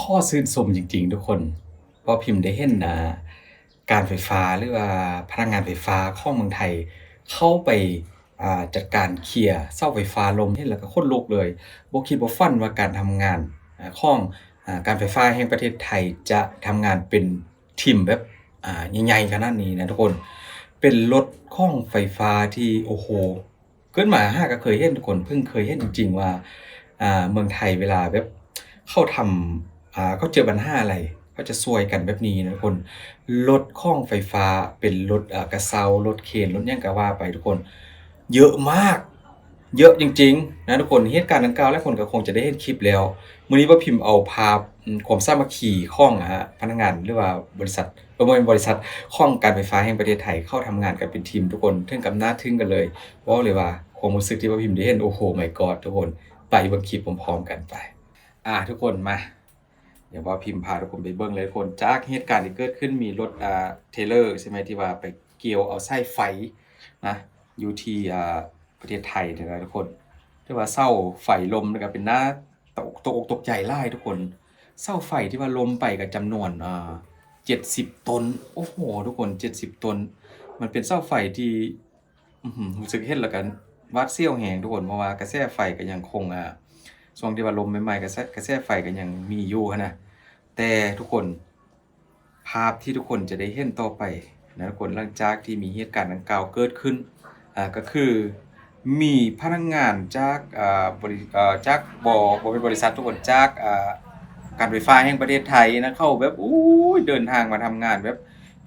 ກໍຊື່ນຊົມຈິງໆ ທຸກຄົນ ເພາະພິມໄດ້ເຫັນ ອ່າ ການໄຟຟ້າ ຫຼືວ່າພະນັກງານໄຟຟ້າຂອງເມືອງໄທ ເຂົ້າໄປ ອ່າ ຈັດການເຄລຍເສົາໄຟຟ້າລົ້ມ ເຫັນແລ້ວກໍຂົນລຸກເລີຍ. ບໍ່ຄິດບໍ່ຝັນວ່າການທຳງານ ອ່າ ຂອງ ອ່າ ການໄຟຟ້າແຫ່ງປະເທດໄທ ຈະທຳງານເປັນທີມແບບ ອ່າ ໃຫຍ່ໆ ຂະໜາດນີ້ນະທຸກຄົນ. ເປັນລົດຂອງໄຟຟ້າທີ່ ໂອ້ໂຫ ເກີດມາຫາກໍເຄີຍເຫັນທຸກຄົນ ເພິ່ງເຄີຍເຫັນຈິງໆ ວ່າ ອ່າ ເມືອງໄທເວລາແບບເຂົາທຳ ອ່າ ເຂົາເຈີບັນຫາອະໄລ ເຂົາຈະຊ່ວຍກັນແບບນີ້ນະທຸກຄົນ. ລົດຂອງໄຟຟ້າ ເປັນລົດ ເອີ ກະເຊົາ ລົດເຄນ ລົດຫຍັງກໍວ່າໄປທຸກຄົນ ເຍອະມາກ ເຍອະຈິງໆ ນະທຸກຄົນ. ເຫດການດັ່ງກ່າວ ຫຼາຍຄົນກໍຄົງຈະໄດ້ເຫັນຄລິບແລ້ວ. ມື້ນີ້ບ່າວພິມເອົາພາບ ອາ ຄວາມສາມັກຄີຂອງ ອາ ພະນັກງານ ຫຼືວ່າບໍລິສັດ ເອີ ບໍ່ແມ່ນບໍລິສັດ ຂອງການໄຟຟ້າແຫ່ງປະເທດໄທ ເຂົ້າທຳງານກັນເປັນທີມທຸກຄົນ ເຖິງກັບໜ້າທຶ້ງກັນເລີຍ. ເວົ້າເລີຍວ່າຄວາມຮູ້ສຶກທີ່ບ່າວພິມໄດ້ເຫັນ ໂອ້ໂຫ ມາຍກອດ ທຸກຄົນ. ໄປເບິ່ງຄລິບພ້ອມໆກັນໄປ. ອາ ທຸກຄົນມາ ດຽວບ່າວພິມພາທຸກຄົນໄປເບິ່ງເລີຍທຸກຄົນ. ຈາກເຫດການທີ່ເກີດຂຶ້ນ ມີລົດ ອາ ເທລເລີ ໃຊ່ໄໝ ທີ່ວ່າໄປກ່ຽວເອົາສາຍໄຟນະ ຢູ່ທີ່ ອາ ປະເທດໄທນີ້ນະທຸກຄົນ ຖືວ່າເສົາໄຟລົ້ມ ແລ້ວກໍເປັນໜ້າຕົກ ຕົກອົກຕົກໃຈຫຼາຍທຸກຄົນ. ເສົາໄຟທີ່ວ່າລົ້ມໄປກໍຈຳນວນ ອາ ເຈັດສິບຕົນ. ໂອ້ໂຫ ທຸກຄົນ ເຈັດສິບຕົນ ມັນເປັນເສົາໄຟທີ່ ອືຫື ຮູ້ສຶກເຫັນແລ້ວກໍຫວາດສຽວແຮງທຸກຄົນ ເພາະວ່າກະແສໄຟກໍຍັງຄົງ ອາ ຊ່ວງທີ່ວ່າລົ້ມໃໝ່ໆ ກະແສ ກະແສໄຟກໍຍັງມີຢູ່ຫັ້ນນະ. ແຕ່ທຸກຄົນ ພາບທີ່ທຸກຄົນຈະໄດ້ເຫັນຕໍ່ໄປນະທຸກຄົນ ຫຼັງຈາກທີ່ມີເຫດການດັ່ງກ່າວເກີດຂຶ້ນ ອາ ກໍຄືມີພະນັກງານຈາກ ອາ ບໍລິ ເອີ ຈາກ ບໍ່ ບໍ່ແມ່ນບໍລິສັດທຸກຄົນ ຈາກ ອາ ການໄຟຟ້າແຫ່ງປະເທດໄທນະ ເຂົາແບບ ໂອ້ຍ ເດີນທາງມາທຳງານແບບ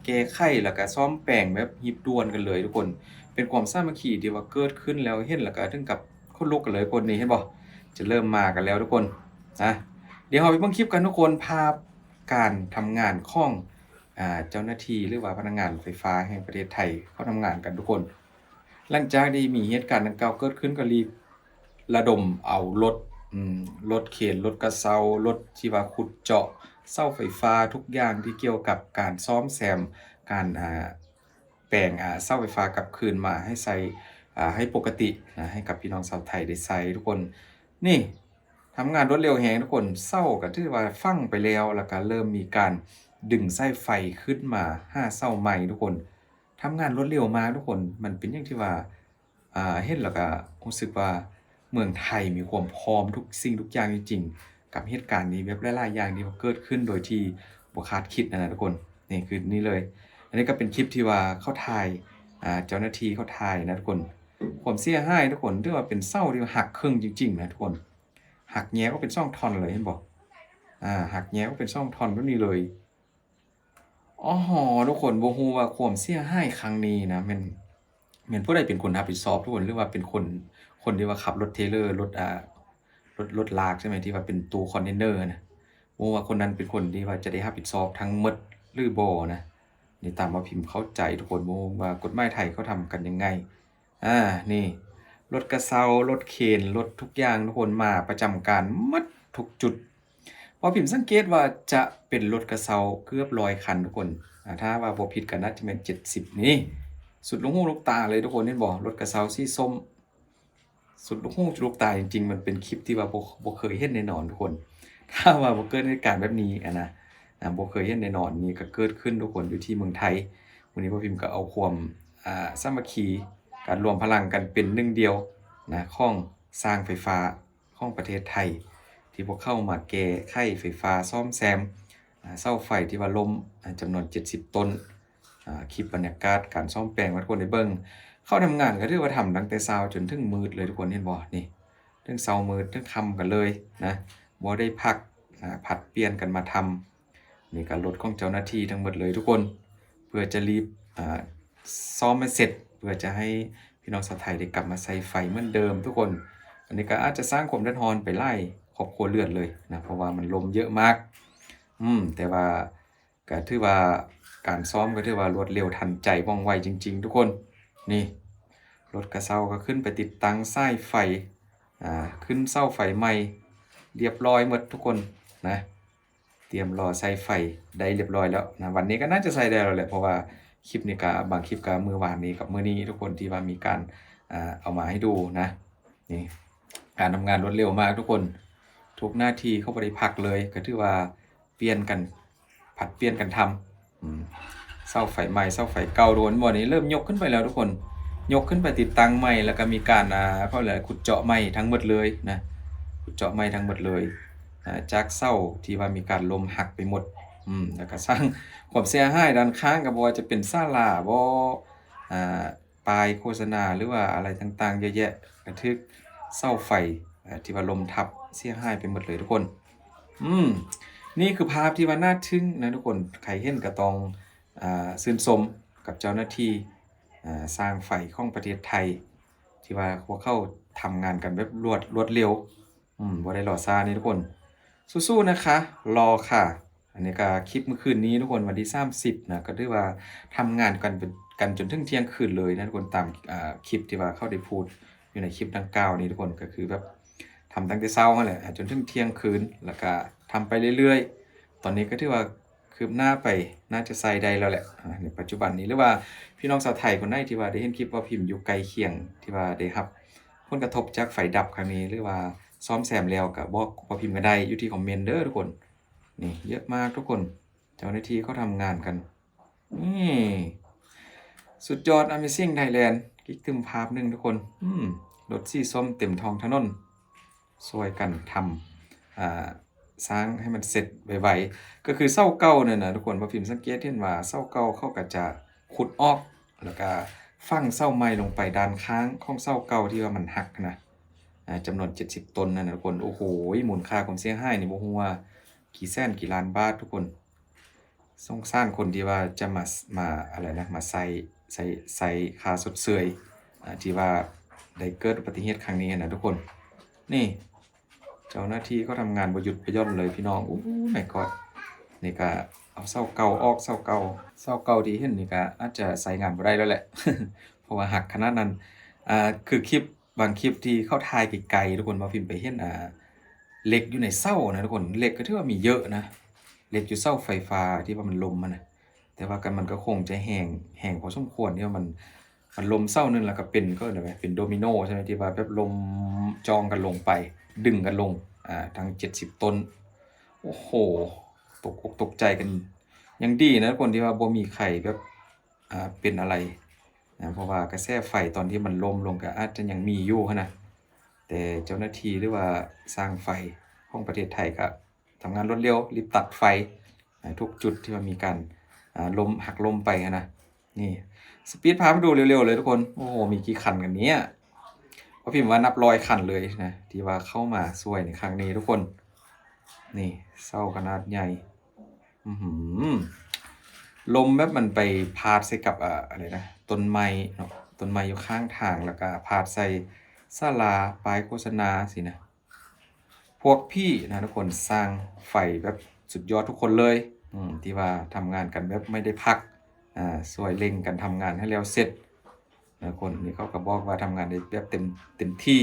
ແກ້ໄຂ ແລ້ວກໍສ້ອມແປງແບບຮີບດ່ວນກັນເລີຍທຸກຄົນ. ເປັນຄວາມສາມັກຄີທີ່ວ່າເກີດຂຶ້ນແລ້ວເຫັນແລ້ວກໍເຖິງກັບຂົນລຸກກັນເລີຍທຸກຄົນ. ນີ້ເຫັນບໍ່ ຈະເລີ່ມມາກັນແລ້ວທຸກຄົນນະ. ດຽວເຮົາໄປເບິ່ງຄລິບກັນທຸກຄົນ ພາບການທຳງານຂອງ ອາ ເຈົ້າໜ້າທີ່ ຫຼືວ່າພະນັກງານໄຟຟ້າແຫ່ງປະເທດໄທ ເຂົາທຳງານກັນທຸກຄົນ. ຫຼັງຈາກທີ່ມີເຫດການດັ່ງກ່າວເກີດຂຶ້ນ ກໍລີບລະດົມເອົາລົດ ອາ ລົດເຄນ ລົດກະເຊົາ ລົດທີ່ວ່າຂຸດເຈາະເສົາໄຟຟ້າ ທຸກຢ່າງທີ່ກ່ຽວກັບການສ້ອມແຊມ ການ ອາ ແປງ ອາ ເສົາໄຟຟ້າກັບຄືນມາໃຫ້ໃຊ້ ອາ ໃຫ້ປົກກະຕິນະ ໃຫ້ກັບພີ່ນ້ອງຊາວໄທໄດ້ໃຊ້ທຸກຄົນ. ນີ້ ທຳງານລວດເລັວແຮງທຸກຄົນ. ເສົາກໍຖືວ່າຝັງໄປແລ້ວ ແລ້ວກໍເລີ່ມມີການດຶງສາຍໄຟຂຶ້ນມາຫາເສົາໃໝ່ທຸກຄົນ. ທຳງານລວດເລັວມາກທຸກຄົນ. ມັນເປັນຫຍັງທີ່ວ່າ ອາ ເຫັນແລ້ວກໍຮູ້ສຶກວ່າເມືອງໄທມີຄວາມພ້ອມທຸກສິ່ງທຸກຢ່າງຈິງໆ ກັບເຫດການນີ້ ແບບຫຼາຍໆຢ່າງທີ່ວ່າເກີດຂຶ້ນໂດຍທີ່ບໍ່ຄາດຄິດຫັ້ນນະທຸກຄົນ. ນີ້ຄືນີ້ເລີຍ ອັນນີ້ກໍເປັນຄລິບທີ່ວ່າເຂົາຖ່າຍ ອາ ເຈົ້າໜ້າທີ່ເຂົາຖ່າຍນະທຸກຄົນ. ຄວາມເສຍຫາຍທຸກຄົນ ຖືວ່າເປັນເສົາທີ່ວ່າຫັກເຄິ່ງຈິງໆນະທຸກຄົນ. ຫັກແຍກອອກເປັນສອງທ່ອນເລີຍ ເຫັນບໍ່? ອາ ຫັກແຍກອອກເປັນສອງທ່ອນແບບນີ້ເລີຍ. ອໍ ທຸກຄົນ ບໍ່ຮູ້ວ່າຄວາມເສຍຫາຍຄັ້ງນີ້ນະ ແມ່ນ ແມ່ນຜູ້ໃດເປັນຄົນຮັບຜິດຊອບທຸກຄົນ ຫຼືວ່າເປັນຄົນ ຄົນທີ່ວ່າຂັບລົດເທລເລີ ລົດ ອາ ລົດ ລົດລາກໃຊ່ໄໝ ທີ່ວ່າເປັນຕູ້ຄອນເທນເນີນະ. ບໍ່ຮູ້ວ່າຄົນນັ້ນເປັນຄົນທີ່ວ່າຈະໄດ້ຮັບຜິດຊອບທັງໝົດຫຼືບໍ່ນະ. ນີ້ຕາມວ່າພິມເຂົ້າໃຈທຸກຄົນ ບໍ່ຮູ້ວ່າກົດໝາຍໄທເຂົາທຳກັນຍັງໄງ. ອາ ນີ້ ລົດກະເຊົາ ລົດເຄນ ລົດທຸກຢ່າງທຸກຄົນ ມາປະຈຳການໝົດທຸກຈຸດ. ເພາະພິມສັງເກດວ່າຈະເປັນລົດກະເຊົາເກືອບຮ້ອຍຄັນທຸກຄົນ. ອາ ຖ້າວ່າບໍ່ຜິດກໍໜ້າຈະແມ່ນເຈັດສິບນີ້ ສຸດລູກຫູລູກຕາເລີຍທຸກຄົນ. ເຫັນບໍ່? ລົດກະເຊົາສີສົ້ມ ສຸດລູກຫູລູກຕາຈິງໆ. ມັນເປັນຄລິບທີ່ວ່າບໍ່ ບໍ່ເຄີຍເຫັນແນ່ນອນທຸກຄົນ. ຖ້າວ່າບໍ່ເກີດເຫດການແບບນີ້ຫັ້ນນະ ອາ ບໍ່ເຄີຍເຫັນແນ່ນອນ. ນີ້ກໍເກີດຂຶ້ນທຸກຄົນ ຢູ່ທີ່ເມືອງໄທ. ມື້ນີ້ພວກພິມກໍເອົາຄວາມ ອາ ສາມັກຄີ ການລວມພະລັງກັນເປັນໜຶ່ງດຽວນະ ຂອງຊ່າງໄຟຟ້າຂອງປະເທດໄທ ທີ່ພວກເຂົາມາແກ້ໄຂໄຟຟ້າ ສ້ອມແຊມ ອາ ເສົາໄຟທີ່ວ່າລົ້ມ ອາ ຈຳນວນເຈັດສິບຕົ້ນ. ອາ ຄລິບບັນຍາກາດການສ້ອມແປງໃຫ້ທຸກຄົນໄດ້ເບິ່ງ. ເຂົາທຳງານກໍຖືວ່າທຳຕັ້ງແຕ່ເຊົ້າຈົນເຖິງມືດເລີຍທຸກຄົນ. ເຫັນບໍ່? ນີ້ ເຖິງເຊົ້າມືດເຖິງຄ່ຳກັນເລີຍນະ ບໍ່ໄດ້ພັກ ອາ ຜັດປ່ຽນກັນມາທຳ. ນີ້ກໍລົດຂອງເຈົ້າໜ້າທີ່ທັງໝົດເລີຍທຸກຄົນ ເພື່ອຈະລີບ ອາ ສ້ອມໃຫ້ເສັດ ເພື່ອຈະໃຫ້ພີ່ນ້ອງຊາວໄທໄດ້ກັບມາໃຊ້ໄຟເໝືອນເດີມທຸກຄົນ. ອັນນີ້ກໍອາດຈະສ້າງຄວາມເດືອດຮ້ອນໄປຫຼາຍຄອບຄົວເຮືອນເລີຍນະ ເພາະວ່າມັນລົ້ມເຍອະມາກ. ອືມ ແຕ່ວ່າ ກໍຖືວ່າການຊ້ອມກໍຖືວ່າລວດເລັວທັນໃຈ ວ່ອງໄວຈິງໆ ທຸກຄົນ. ນີ້ ລົດກະເຊົາກໍຂຶ້ນໄປຕິດຕັ້ງສາຍໄຟ ອາ ຂຶ້ນເສົາໄຟໃໝ່ລຽບລ້ອຍໝົດທຸກຄົນນະ. ຕຽມລໍໃສ່ໄຟໄດ້ລຽບລ້ອຍແລ້ວນະ. ວັນນີ້ກໍໜ້າຈະໃສ່ໄດ້ແລ້ວແຫຼະ ເພາະວ່າຄລິບນີ້ກໍ ບາງຄລິບກໍມື້ວານນີ້ກັບມື້ນີ້ທຸກຄົນ ທີ່ວ່າມີການ ອາ ເອົາມາໃຫ້ດູນະ. ນີ້ ການທຳງານລວດເລັວມາກທຸກຄົນ ທຸກໜ້າທີ່ເຂົາບໍ່ໄດ້ພັກເລີຍ ກໍຖືວ່າ ປ່ຽນກັນ ຜັດປ່ຽນກັນທຳ ອືມ ເສົາໄຟໃໝ່ ເສົາໄຟເກົ່າ ທຸກຄົນ ບໍ່ ນີ້ເລີ່ມຍົກຂຶ້ນໄປແລ້ວທຸກຄົນ ຍົກຂຶ້ນໄປຕິດຕັ້ງໃໝ່ ແລ້ວກໍມີການ ອ່າ ເຂົາເອີ້ນຂຸດເຈາະໃໝ່ທັງໝົດເລີຍນະ ຂຸດເຈາະໃໝ່ທັງໝົດເລີຍ ອ່າ ຈາກເສົາທີ່ວ່າມີການລົ້ມຫັກໄປໝົດ ອືມ ແລ້ວກໍສ້າງຄວາມເສຍຫາຍດ້ານຂ້າງ ກໍບໍ່ວ່າຈະເປັນສາລາບໍ ອ່າ ປ້າຍໂຄສະນາ ຫຼືວ່າອະໄລຕ່າງໆເຍາະແຍະ ກະຖືກເສົາໄຟ ເອີ ທີ່ວ່າລົ້ມທັບເສຍຫາຍໄປໝົດເລີຍທຸກຄົນ ອືມ ນີ້ຄືພາບທີ່ວ່າໜ້າທຶ່ງນະທຸກຄົນ ໃຜເຫັນກໍຕ້ອງ ອ່າ ຊື່ນຊົມກັບເຈົ້າໜ້າທີ່ ອ່າ ສ້າງໄຟຂອງປະເທດໄທ ທີ່ວ່າພວກເຂົາທຳງານກັນແບບລວດ ລວດເລັວ ອືມ ບໍ່ໄດ້ລໍຊ້ານີ້ທຸກຄົນ ສູ້ໆ ນະຄະ ລໍຄ່ະ. ອັນນີ້ກໍຄລິບມື້ຄືນນີ້ທຸກຄົນ ວັນທີສາມສິບນະ ກໍຖືວ່າທຳງານກັນເປັນ ກັນຈົນເຖິງທ່ຽງຄືນເລີຍນະທຸກຄົນ ຕາມ ອ່າ ຄລິບທີ່ວ່າເຂົາໄດ້ໂພສຢູ່ໃນຄລິບດັ່ງກ່າວນີ້ທຸກຄົນ ກໍຄືແບບທຳຕັ້ງແຕ່ເຊົ້າຫັ້ນແຫຼະ ອ່າ ຈົນເຖິງທ່ຽງຄືນ ແລ້ວກໍທຳໄປເລື້ອຍໆ ຕອນນີ້ກໍຖືວ່າຄືບໜ້າໄປ ໜ້າຈະໃຊ້ໄດ້ແລ້ວແຫຼະ ອ່າ ໃນປັດຈຸບັນນີ້ ຫຼືວ່າພີ່ນ້ອງຊາວໄທຄົນໃດທີ່ວ່າໄດ້ເຫັນຄລິບບ່າວພິມຢູ່ໃກ້ຄຽງ ທີ່ວ່າໄດ້ຮັບຜົນກະທົບຈາກໄຟດັບຄັ້ງນີ້ ຫຼືວ່າ ສ້ອມແຊມແລ້ວກໍບອກບ່າວພິມກໍໄດ້ ຢູ່ທີ່ຄອມເມັນເດີທຸກຄົນ ນີ້ເຍອະມາກທຸກຄົນ ເຈົ້າໜ້າທີ່ເຂົາທຳງານກັນ ນີ້ ສຸດຍອດ Amazing Thailand ອີກຕື່ມພາບໜຶ່ງທຸກຄົນ ອືມ ລົດສີສົ້ມເຕັມທ້ອງຖະໜົນ ຊ່ວຍກັນທຳ ອ່າ ສ້າງໃຫ້ມັນເສັດໄວໆ ກໍຄືເສົາເກົ່ານັ້ນນະທຸກຄົນ ບ່າວພິມສັງເກດເຫັນວ່າເສົາເກົ່າເຂົາກໍຈະຂຸດອອກ ແລ້ວກໍຝັງເສົາໃໝ່ລົງໄປດ້ານຂ້າງຂອງເສົາເກົ່າທີ່ວ່າມັນຫັກນະ ອ່າ ຈຳນວນເຈັດສິບຕົ້ນນັ້ນນະທຸກຄົນ ໂອ້ໂຫ ມູນຄ່າຄວາມເສຍຫາຍນີ້ບໍ່ຮູ້ວ່າ ກີ່ແສນກີ່ລ້ານບາດທຸກຄົນ ສົງສານຄົນທີ່ວ່າຈະມາ ມາ ອະໄລນະ ມາໃຊ້ ໃຊ້ ໃຊ້ຄ່າຊົດເຊີຍ ອ່າ ທີ່ວ່າໄດ້ເກີດອຸບັດຕິເຫດຄັ້ງນີ້ຫັ້ນນະທຸກຄົນ ນີ້ ເຈົ້າໜ້າທີ່ເຂົາທຳງານບໍ່ຢຸດບໍ່ຢ່ອນເລີຍພີ່ນ້ອງ ໂອ້ my god ນີ້ກະເອົາເສົາເກົ່າອອກ ເສົາເກົ່າ ເສົາເກົ່າທີ່ເຫັນນີ້ກະອາດຈະໃຊ້ງານບໍ່ໄດ້ແລ້ວແຫຼະ ເພາະວ່າຫັກຂະໜາດນັ້ນ ອ່າ ຄືຄລິບ ບາງຄລິບທີ່ເຂົາຖ່າຍໄກໆ ທຸກຄົນ ບ່າວພິມໄປເຫັນ ອ່າ ເຫຼັກຢູ່ໃນເສົານະທຸກຄົນ ເຫຼັກກໍຖືວ່າມີເຍອະນະ ເຫຼັກຢູ່ເສົາໄຟຟ້າທີ່ວ່າມັນລົ້ມຫັ້ນນະ ແຕ່ວ່າກໍ ມັນກໍຄົງຈະແຮງ ແຮງພໍສົມຄວນ ທີ່ວ່າມັນ ມັນລົ້ມເສົາໜຶ່ງ ແລ້ວກໍເປັນ ເຂົາເອີ້ນວ່າເປັນໂດມິໂນໃຊ່ໄໝ ທີ່ວ່າແບບລົ້ມຈ້ອງກັນລົງໄປ ດຶງກັນລົງ ອ່າ ທັງເຈັດສິບຕົ້ນ ໂອ້ໂຫ ຕົກອົກຕົກໃຈກັນ ຍັງດີນະທຸກຄົນ ທີ່ວ່າບໍ່ມີໃຜແບບ ອ່າ ເປັນອະໄລນະ ເພາະວ່າກະແສໄຟຕອນທີ່ມັນລົ້ມລົງກໍອາດຈະຍັງມີຢູ່ຫັ້ນນະ ແຕ່ເຈົ້າໜ້າທີ່ ຫຼືວ່າຊ່າງໄຟຂອງປະເທດໄທກໍທຳງານລວດເລັວ ຣີບຕັດໄຟໃຫ້ທຸກຈຸດທີ່ວ່າມີການ ອ່າ ລົ້ມ ຫັກລົ້ມໄປຫັ້ນນະ ນີ້ ສະປີດພາມາດູເລັວໆເລີຍທຸກຄົນ ໂອ້ໂຫ ມີກີ່ຄັນກັນເນຍ ບ່າວພິມວ່ານັບຮ້ອຍຄັນເລີຍນະ ທີ່ວ່າເຂົ້າມາຊ່ວຍໃນຄັ້ງນີ້ທຸກຄົນ ນີ້ ເສົາຂະໜາດໃຫຍ່ ອືຫື ລົມແບບມັນໄປພາດໃສ່ກັບ ອາ ອະໄລນະ ຕົ້ນໄມ້ເນາະ ຕົ້ນໄມ້ຢູ່ຂ້າງທາງ ແລ້ວກະພາດໃສ່ສາລາ ປ້າຍໂຄສະນາຊີ້ນະ ພວກພີ່ນະທຸກຄົນ ຊ່າງໄຟແບບສຸດຍອດທຸກຄົນເລີຍ ອືມ ທີ່ວ່າທຳງານກັນແບບໄມ່ໄດ້ພັກ ອາ ຊ່ວຍເລັ່ງກັນທຳງານໃຫ້ແລ້ວເສັດ ຫຼາຍຄົນນີ້ເຂົາກໍບອກວ່າທຳງານໄດ້ແບບເຕັມ ເຕັມທີ່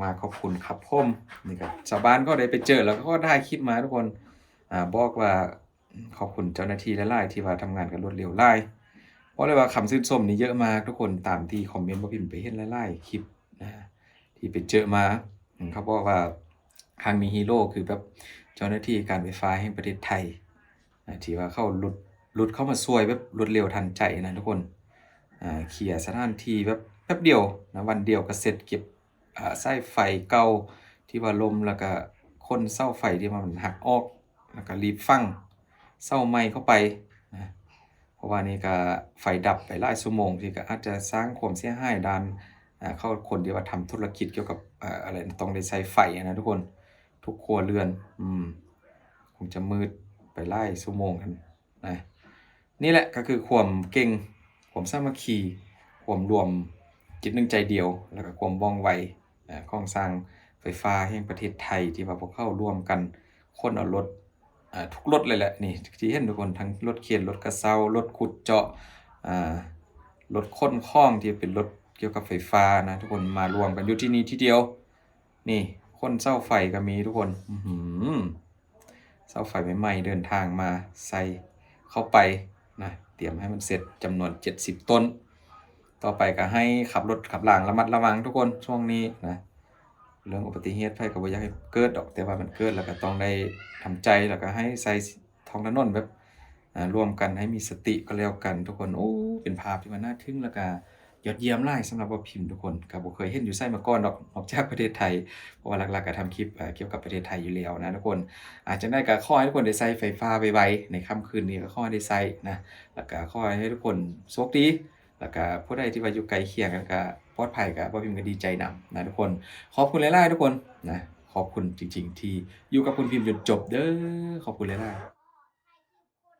ມາກໆ ຂອບຄຸນຄັບຜົມ ນີ້ກໍຊາວບ້ານເຂົາໄດ້ໄປເຈີ ແລ້ວເຂົາກໍຖ່າຍຄລິບມາທຸກຄົນ ອາ ບອກວ່າຂອບຄຸນເຈົ້າໜ້າທີ່ຫຼາຍໆ ທີ່ວ່າທຳງານກັນລວດເລັວຫຼາຍ ບອກເລີຍວ່າຄຳຊື່ນຊົມນີ້ເຍອະມາກທຸກຄົນ ຕາມທີ່ຄອມເມັນ ບ່າວພິມໄປເຫັນຫຼາຍໆຄລິບນະ ທີ່ໄປເຈີມາ ເຂົາບອກວ່າຄັ້ງນີ້ຮີໂຣຄືແບບເຈົ້າໜ້າທີ່ການໄຟຟ້າແຫ່ງປະເທດໄທ ອ່າ ທີ່ວ່າເຂົາຫຼຸດ ຫຼຸດເຂົ້າມາຊ່ວຍແບບລວດເລັວທັນໃຈນະທຸກຄົນ ອ່າ ເຄຍສະຖານທີ່ແບບແປັບດຽວນະ ວັນດຽວກໍເສັດ ເກັບ ອ່າ ສາຍໄຟເກົ່າທີ່ວ່າລົ້ມ ແລ້ວກະຂົນເສົາໄຟທີ່ວ່າມັນຫັກອອກ ແລ້ວກະລີບຝັງເສົາໃໝ່ເຂົ້າໄປນະ ເພາະວ່ານີ້ກະໄຟດັບໄປຫຼາຍຊົ່ວໂມງ ທີ່ກະອາດຈະສ້າງຄວາມເສຍຫາຍດ້ານ ອ່າ ເຂົາ ຄົນທີ່ວ່າທຳທຸລະກິດກ່ຽວກັບ ອາ ອະໄລ ຕ້ອງໄດ້ໃຊ້ໄຟຫັ້ນນະທຸກຄົນ ທຸກຄົວເຮືອນ ອືມ ຄົງຈະມືດໄປຫຼາຍຊົ່ວໂມງຫັ້ນນະ ນີ້ແຫຼະກໍຄືຄວາມເກັ່ງ ຄວາມສາມັກຄີ ຄວາມລວມຈິດໜຶ່ງໃຈດຽວ ແລ້ວກໍຄວາມວ່ອງໄວ ອາ ຂອງຊ່າງໄຟຟ້າແຫ່ງປະເທດໄທ ທີ່ວ່າພວກເຂົາລວມກັນຂົນເອົາລົດ ອາ ທຸກລົດເລີຍແຫຼະ ນີ້ທີ່ເຫັນທຸກຄົນ ທັງລົດເຂັນ ລົດກະເຊົາ ລົດຂຸດເຈາະ ອາ ລົດຂົນຂອງທີ່ເປັນລົດກ່ຽວກັບໄຟຟ້ານະ ທຸກຄົນມາລວມກັນຢູ່ທີ່ນີ້ທີດຽວ ນີ້ຂົນເສົາໄຟກໍມີທຸກຄົນ ອືຫື ເສົາໄຟໃໝ່ໆເດີນທາງມາໃສ່ເຂົ້າໄປນະ ຕຽມໃຫ້ມັນເສັດຈຳນວນເຈັດສິບຕົ້ນ ຕໍ່ໄປກໍໃຫ້ຂັບລົດຂັບລາງລະມັດລະວັງທຸກຄົນ ຊ່ວງນີ້ນະ ເລື່ອງອຸບັດຕິເຫດໃຜກໍບໍ່ຢາກໃຫ້ເກີດດອກ ແຕ່ວ່າມັນເກີດແລ້ວກໍຕ້ອງໄດ້ທຳໃຈ ແລ້ວກໍໃຫ້ໃຊ້ທ້ອງຖະໜົນແບບ ອ່າ ຮ່ວມກັນໃຫ້ມີສະຕິກໍແລ້ວກັນທຸກຄົນ. ໂອ້ ເປັນພາບທີ່ວ່າໜ້າທຶ່ງ ແລ້ວກໍຍອດຢ້ຽມຫຼາຍສຳລັບບ່າວພິມທຸກຄົນ. ກໍບໍ່ເຄີຍເຫັນຢູ່ໃສມາກ່ອນດອກ ນອກຈາກປະເທດໄທ ເພາະວ່າຫຼັກໆກໍທຳຄລິບ ເອີ ກ່ຽວກັບປະເທດໄທຢູ່ແລ້ວນະທຸກຄົນ. ອາ ຈັ່ງໃດກໍຂໍໃຫ້ທຸກຄົນໄດ້ໃຊ້ໄຟຟ້າໄວໆ ໃນຄ່ຳຄືນນີ້ກໍຂໍໃຫ້ໄດ້ໃຊ້ນະ ແລ້ວກໍຂໍໃຫ້ທຸກຄົນໂຊກດີ ແລ້ວກະຜູ້ໃດທີ່ວ່າຢູ່ໃກ້ຄຽງກັນກະປອດໄພ ກະບ່າວພິມກະດີໃຈນຳນະທຸກຄົນ. ຂອບຄຸນຫຼາຍໆທຸກຄົນນະ ຂອບຄຸນຈິງໆທີ່ຢູ່ກັບບຸນພິມຈົນຈົບເດີ້. ຂອບຄຸນຫຼາຍໆ.